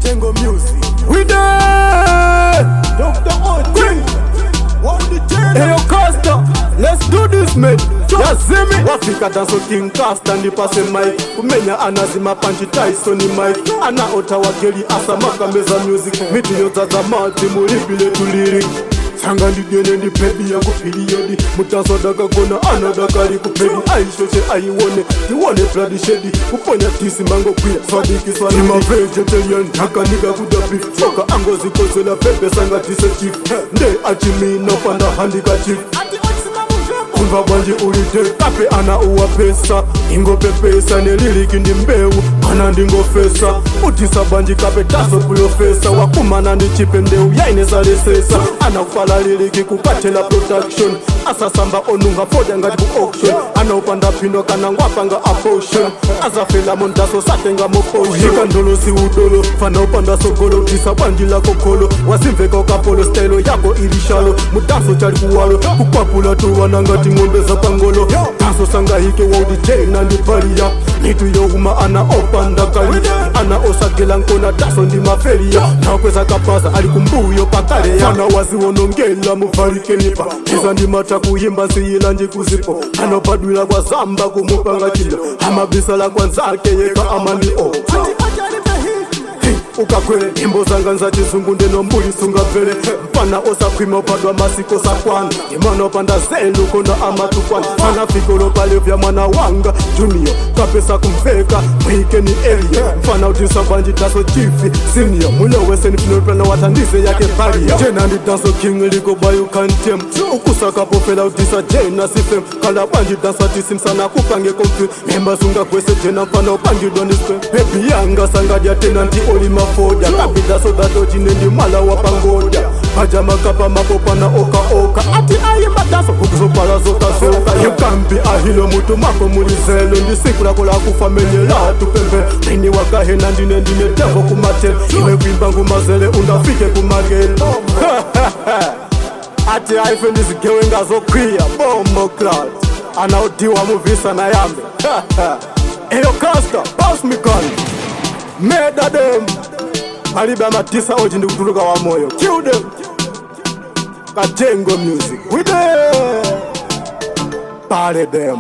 Katengo Music. We there! Dr. OG. Hey, yo, Costa, let's do this, mate. Yazimi wafika danso King Costa ndipase mic kumenya anazima panchi Tyson mic ana otawageli asamaka meza music miti yodzadza mati mulipile tuliri sanga ndidyene ndipedi yakupiliyodi mutanso dakagona ana dakali kupedi aishoshe aiwone tiwone bladishedi kuponya tisi mangokwiya swadikiswanima vegetarian ndakanika kuda beef foka angozikozela pepe sanga tise chief nde achimina panda handika chief kumva bwanji ulite kape ana uwapesa ingopepesa neliliki ndi mbewu kana ndingofesa utisa bwanji kape taso pulofesa wakumana ndi chipe ndeu yainesalesesa anakufala liliki kukatela production asasamba onunga foda ngati ku auction anaupanda phino kana ngwapanga abortion azafela mondaso satenga mopotion ikandolosi udolo fana upanda sogolo tisa bwanji lako kholo wasimveka ukapolo style yako ilishalo mudanso chali kuwalo kukwapula tuwana ngati ng'ombe za pangolo danso sangahike waudijena ndipaliya mitu youma ana opanda kali ana osagela nkona daso ndi mafeliya nakweza kapaza ali kumbuyo pakaleya fana waziwonongela muvalikenipa iza ndimata kuyimba siyila njikuzipo anopadwila kwa zamba kumupanga chilo amabisala kwanzake yeka amandio ukakwele nyimbo zanga nzachizungu ndinombuli sungabvele mfana osakhwima upadwa masiko sakwana ndimana opanda zelu kona amatukwana fana fikolo palevya mwana wanga junior kapesa kumveka mwikeni elia mfana utisa bwanji daso chifi senior muloweseni finopana wathandize yake baria jena ndi daso king liko bayukantem ukusakapofela utisa jena sifem kala bwanji dansa tisimsana kupange konfi memba sungagwese jena mfana upangidwa nispe bebi yanga sangadya tena ndi olimafoda kapita sodatochine ndi mwala wa pangoda paja makapa mapopana okaoka ati ayimba daso kukuzopala zokazoka yukambi ahilo mutu mako mulizelo ndisiku lako lakufa menyela tupembe mini wakahena ndine ndine devo kumatelo iwe kuimba ngumazele undafike kumakelo ati aife ndizigewenga zokwiya bombo cloud anaudiwa muvisa na yambe eyo Costa pass me gun murder them palibe amatisa ochi ndikutuluka wa moyo kill them Katengo Music we there pale them.